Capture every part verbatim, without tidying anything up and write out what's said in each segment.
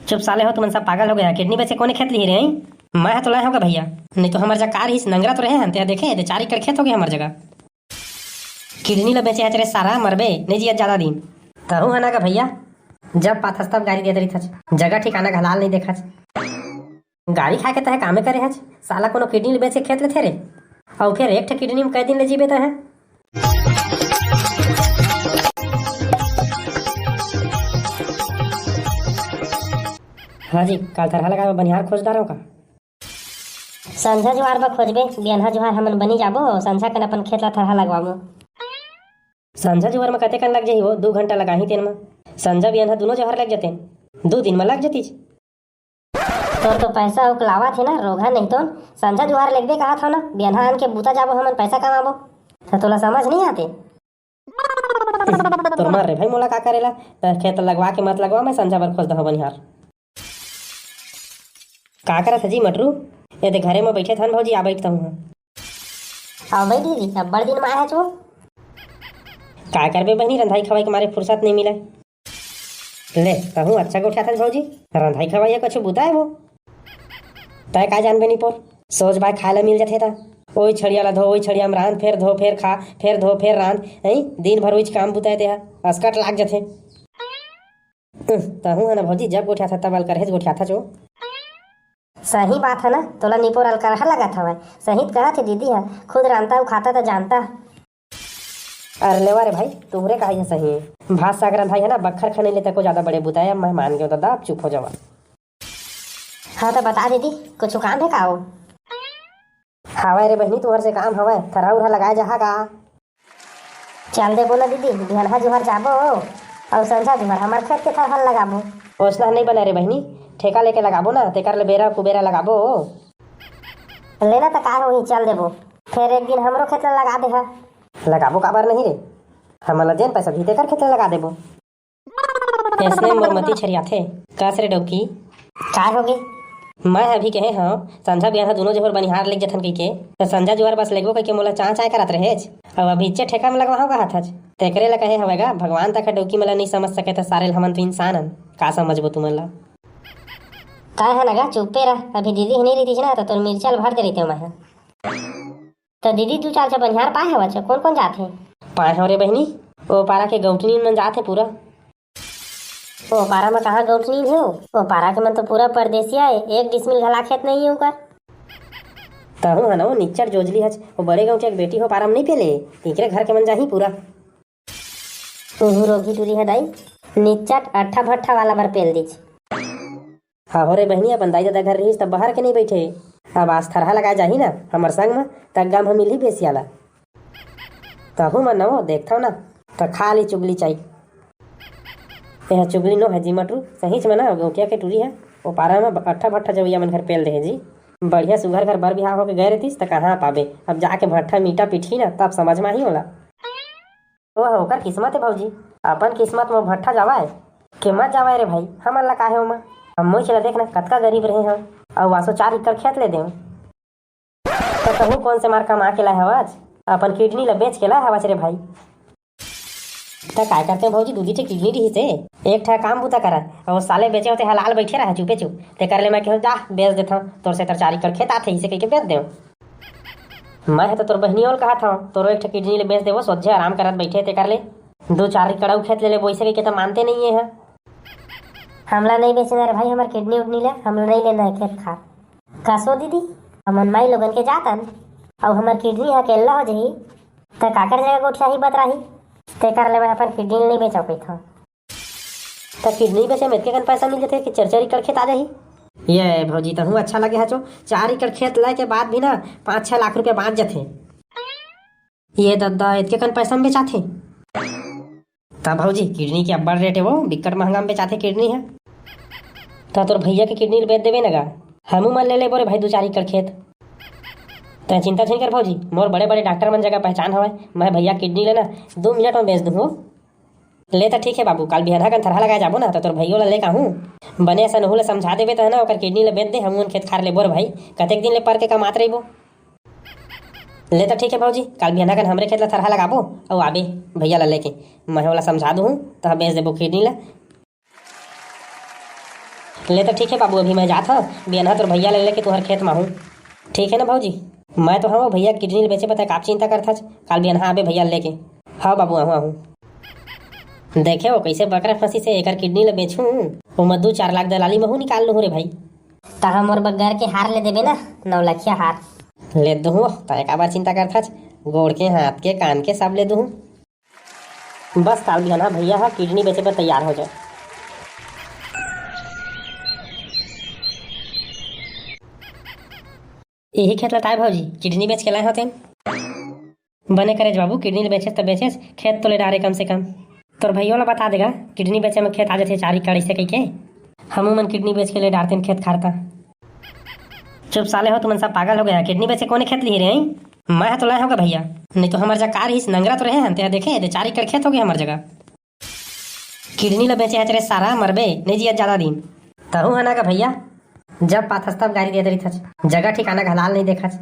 चुप साले हो, तुमन सब पागल हो गया। किडनी बेचे कोने खेत लिही रे, हैं? मैं ह तो लाए होगा भैया, नहीं तो हमर जगह का रहिस, नंगरा तो रहे हन, ते देखे, दे चार एकड़ खेत हो गया हमर जगह। किडनी ल बेचे हच रे सारा, मरबे, नहीं जियत ज्यादा दिन। तहूँ ह ना गा भैया, जब पाथस तब गारी देत रहिथच, जगह ठिकाना घलाल नहीं देखच। गारी खाए के तहे कामे करे हच, साला कोनो किडनी ल बेच के खेत लेथे रे, अउ फिर एक ठे किडनी में कै दिन ले जीबे तहे। हाँ जी, काल थरहा लगाए बर बनिहार खोज डारो का? संझा जुहार बर खोजबे, बियनहा जुहार हमन बनी जाबो, संझा कन अपन खेत ला थरहा लगवाबो। संझा जुहार म कतेकन लग जाही वो? दू घंटा लगाही तेन म। संझा बियनहा दूनो जुहार लग जतेन, दू दिन म लग जतीच। तोर तो पैसा उकलावत हे ना रोगहा, नहीं तो संझा जुहार लेगबे कहा था ना, बियनहा आन के बूता जाबो हमन, पैसा कमाबो। तो तोला समझ नहीं आते? तोर मार रे भाई, मोला का करेला? त खेत लगवा के मत लगवा, मैं संझा बर खोज दहो बनिहार। का करत ह जी मटरू? ये दे घरे म बैठे थन भौजी, आ बैठ तहूँ ह। आओ बैठ दीदी, अब्बड़ दिन म आए हच वो। का करबे बहिनी, रंधाई खवाई के मारे फुर्सत नहीं मिले। ले, तहूँ अच्छा गोठियाथस भौजी, रंधाई खवाई ह कछु बुता हे वो। तय का जानबे निपोर, सोझ बाय खाए ला मिल जथे त। ओई छड़िया ला धो, ओई छड़िया म रांध, फेर धो, फेर खा, फेर धो, फेर रांध, हैं? दिन भर ओईच काम बुता हे तेहा, असकट लाग जथे। उह, तहूँ ह ना भौजी, जब गोठियाथा तब अलकरहेच गोठियाथा चो। सही बात है ना, तोला निपोर अलकरहा लगत हवय। सही त कहत हे दीदी ह, खुद रांधता अउ खाता त जानता। अरे लेवा रे भाई, तुहरे कहाई ह सही। भात साग रंधाई ह ना, बखर खनई ले तको ज्यादा बड़े बुता ए, अब मैं मान गेंव ददा, अब चुप हो जावा। हाँ त बता दीदी, कुछु काम हे का ओ? हावय रे बहिनी, तुहर से काम हवय, थरहा उरहा लगाए जहा का? चल देबो ना दीदी, बिहनहा जुहर जाबो, अउ संझा जुहर हमर खेत के थरहा लगाबो। ओसना नहीं बने रे बहिनी, ठेका लेके लगाबो ना, तेकर ले बेरा कुबेरा लगाबो। लेना त का होही, चल देबो, फेर एक दिन हमरो खेत ला लगा देहा। लगाबो काबर नहीं रे, हमन ला जेन पैसा दिही तेकर खेत ला लगा देबो। अइसने मोर मती छरियाथे। कस रे डौकी? काय होगे? मैं ह अभी कहे हंव, संझा बिहान ह दूनो जबर बनिहार लेग जथन कहिके, त संझा जुहार बस लेगबो कहिके मोला चांय चांय करत रहेच। अब अभी इच्चे ठेका म लगवाहंव कहत हच। तेकरे ल कहे हवय गा, भगवान तक ह डौकी मन ल नइ समझ सके, त सारे ल हमन तो इंसान हन, का समझबो तुमन ल? काय ह न गा, चुप्पे रह, अभी दीदी ह नइ रहितिस ना, त तोर मिर्चा ल भर दे रहितेंव मैं ह। त दीदी, दू चार झन बनिहार पाए हवच, कोन कोन जाथे? पाए हंव रे बहिनी, ओ पारा के गौठनीन मन जाथे पूरा। ओ पारा म कहाँ गौठनीन हे ओ? ओ पारा के मन तो पूरा परदेसिया ए, एक डिसमिल घला खेत नइ ए ओकर। तहूँ ह न ओ निच्चट जोजली हच, ओ बड़े गौंटिया के बेटी हो पारा म नइ पेले, तिकरे घर के मन जाही पूरा। उहू रोगी टूरी ह दाई, निच्चट अट्ठा भट्ठा वाला बर पेल दिच। हाहो रे बहिनी, अपन दाई ददा घर रहिस त बहर के नइ बइठे। अब आज थरहा लगाए जाही न हमर संग म, त गम ह मिलही बेसिया ला। तहूँ मन नवो देखथव न, त खाली चुगली चाही। एह चुगली नो हे जी मटरू, सहीच म न गौंटिया के टूरी ह ओ पारा म अट्ठा भट्ठा जवइया मन घर पेल दे हे जी। बढ़िया सुघर घर बर बिहाव होके गए रहितिस त कहाँ पाबे, अब जाके भट्ठा मीटा पिटही न तब समझ म आही ओला। ओह, ओकर किस्मत हे भौजी, अपन किस्मत म भट्ठा जावय के मत जावय रे भाई, हमन ला काहे ओमा। अब मोइच ला देख न, कतका गरीब रहे हंव, अउ आसो चार एकड़ खेत ले देंव। त तहूँ कोन से मार कमा के लाय हवच, अपन किडनी ला बेच के लाय हवच रे भाई। त काय करते भौजी, दू दी ठे किडनी रिहिस हे, एक ठा काम बूता करा, अउ साले बेचे होते हलाल बइठे रहा चुपे चुप, तेकर ले मैं केहूँ जा बेच देथंव, तोर से तर चार एकड़ खेत आथे, इसे कहिके बेच देंव। मैं ह तो तोर बहिनी ओल कहत हंव, तोरो एक ठे किडनी ले बेच देबो, सोझे आराम करत बइठे तेकर ले। दू चार एकड़ अउ खेत ले लेबो, अइसे कहिके त मानते नइ ए ह। हमला नइ बेचना रे भाई, हमर किडनी उडनी ले, हमला नइ लेना हे खेत खार। कसो दीदी, हमन माई लोगन के जातन, अउ हमर किडनी ह केल्ला हो जही, त काकर जगह गोठियाही बतराही, तेकर ले मैं अपन किडनी ल नइ बेचव कहिथंव। त किडनी बेचे म एतके कन पैसा मिल जथे कि चार चार एकड़ खेत आ जाही। ये भौजी, तहूँ अच्छा लगे हचो, चार एकड़ खेत लाय के बाद भी ना पाँच छह लाख रुपया बाँच जथे। ये दद्दा, एतके कन पैसा म बेचाथे? त भौजी, किडनी के अब्बड़ रेट हे वो, बिकट महंगा म बेचाथे किडनी ह। त तोर भैया के किडनी ल बेच देबे न गा, हमू मन ले लेबो रे भाई दू चार एकड़ खेत। तैं चिंता झिन कर भौजी, मोर बड़े बड़े डॉक्टर मन जगह पहचान हवय, मैं भैया किडनी ले ना दू मिनट म बेच दूँ हो। ले त ठीक हे बाबू, काल बिहनहा कन थरहा लगाए जाबो ना, त तोर भइयो ल लेके आहूँ। बने असन ओहू ल समझा देबे त ना, ओकर किडनी ल बेच दे, हमू मन खेत खार लेबो रे भाई। कतेक दिन ले पर के कमात रहिबो। ले त ठीक हे भौजी, काल बिहनहा कन हमरे खेत ल थरहा लगाबो, अउ आबे भइया ल लेके, मैं ओला समझा दूहूँ, त बेच देबो किडनी ल। ले तो ठीक हे बाबू, अभी मैं जात हँव, बियनहा तोर भैया ले लेके तुँहर खेत म आहूँ। ठीक हे ना भौजी? मैं तो हँव भैया, किडनी ल बेचे बर तैं काबर चिंता करथस? काल बियनहा आबे भैया ल लेके। हव बाबू, आहूँ, आहूँ। देखे वो कइसे बकरा फँसिस हे, एकर किडनी ल बेचहूँ, ओमा दू चार लाख दलाली महूँ निकाल लूहूँ रे भाई। तहाँ मोर बर गर के हार ले देबे ना, नौ लखिया हार। ले दूहूँ, तैं काबर चिंता करथस? गोड़ के, हाथ के, कान के सब ले दूहूँ। बस काल बिहनहा भैया ह किडनी बेचे बर तैयार हो जाय। इही खेत ल ताय भौजी, किडनी बेच के लाय होतेन। बने करेच बाबू, किडनी ल बेचेस त बेचेस, खेत तो ले डारे कम से कम। तोर भैया ल बता देगा, किडनी बेचे म खेत आ जाथे चार एकड़ अइसे कहिके। हमू मन किडनी बेच के ले डारतेन खेत खार त। चुप साले हो, तुमन सब पागल हो गया। किडनी बेचे कोने खेत लिही रे, हैं? मैं ह तो लाय हों गा भैया, नहीं तो हमर जग का रहिस, नंगरा तो रहे हन, तेहा देखे दे, चार एकड़ खेत हो गया हमर जगह। किडनी ल बेचे हच रे सारा, मरबे, नहीं जियत जादा दिन। तहूँ ह ना गा भैया, जब पाथस तब गारी देत रहिथच, जगह ठिकाना घलाल नहीं देखच।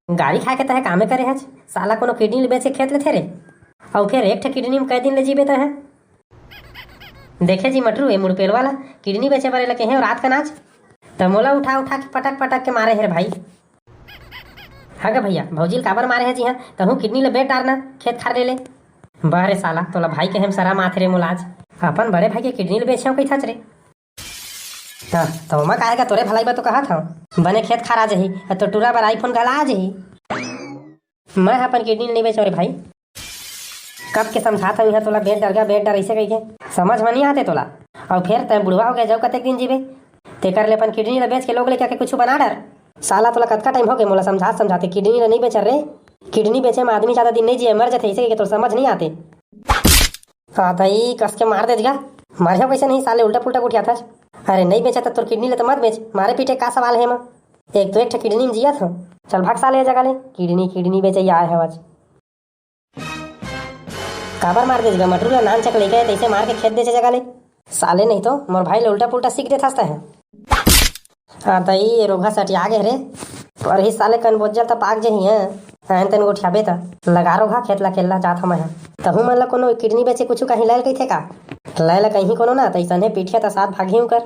गारी खाय के तहे कामे करे हच, साला कोनो किडनी ल बेचे खेत लेथे रे, अउ फेर एक ठे किडनी म कई दिन ले जीबे तहे। देखे जी मटरू, ए मुड़पेलवा ला किडनी बेचे बर एला कहे रात कन आज, त मोला उठा उठा के पटक पटक के मारे हे रे भाई। हाँ गा भैया, भौजी ल काबर मारे हे जी? हाँ, तहूँ किडनी ल बेच डारना, खेत खार ले ले। बा रे साला, तोला भाई कहे म सरम आथे रे मोला आज। अपन बड़े भाई के किडनी ल बेचे हँव कहिथच रे। हाँ, त ओमा का हे गा, तोरे भलाई बर तो कहत हँव। बने खेत खार आ जाही, अउ तोर टूरा बर iPhone घला आ जाही। मैं ह अपन किडनी ल नइ बेचों रे भाई। कब के समझात हँव इहाँ तोला, बेच डर गा, बेच डर अइसे कहिके। समझ म नइ आते तोला। अउ फेर तैं बुढ़वा हो गया, जउ कतेक दिन जीबे? तेकर ले अपन किडनी ल बेच के लोग लइका के कुछु बना डर। साला तोला कतका टाइम हो गे मोला समझात समझाते, किडनी ल नइ बेचर रे। किडनी बेचे म आदमी जादा दिन नइ जिये, मर जाथे, अइसे कहिके तोला समझ नइ आते। हाँ दई, कस के मार देच गा। मारिया कइसे नहीं साले, उल्टा पुल्टा गोठियाथच। अरे नइ बेचत त तोर किडनी ल त मत बेच, मारे पीटे का सवाल हे एमा? एक तो एक ठे किडनी म जियत हँव। चल भाग साले ए जगह ले, किडनी किडनी बेचइया आय हवच। काबर मार देच गा मटरू ल, नानचक लइका हे तइसे मार के खेत देच ए जगह ले। साले नहीं तो मोर भाई ल उल्टा पुल्टा सीख देथस तैं ह। हाँ दई, ए रोगहा सठिया गे रे। पर ही साले कन बोज्जल त पाक जही हैं। आयन तेन गोठियाबे त। लगा रोगहा खेत ला केल्ला, जात हँव मैं ह। तहूँ मन ला कोनो किडनी बेचे कुछु कहीं लैल कहिथे का? लैल कहीं कोनो ना, तइसने पीठिया त साथ भागही उकर।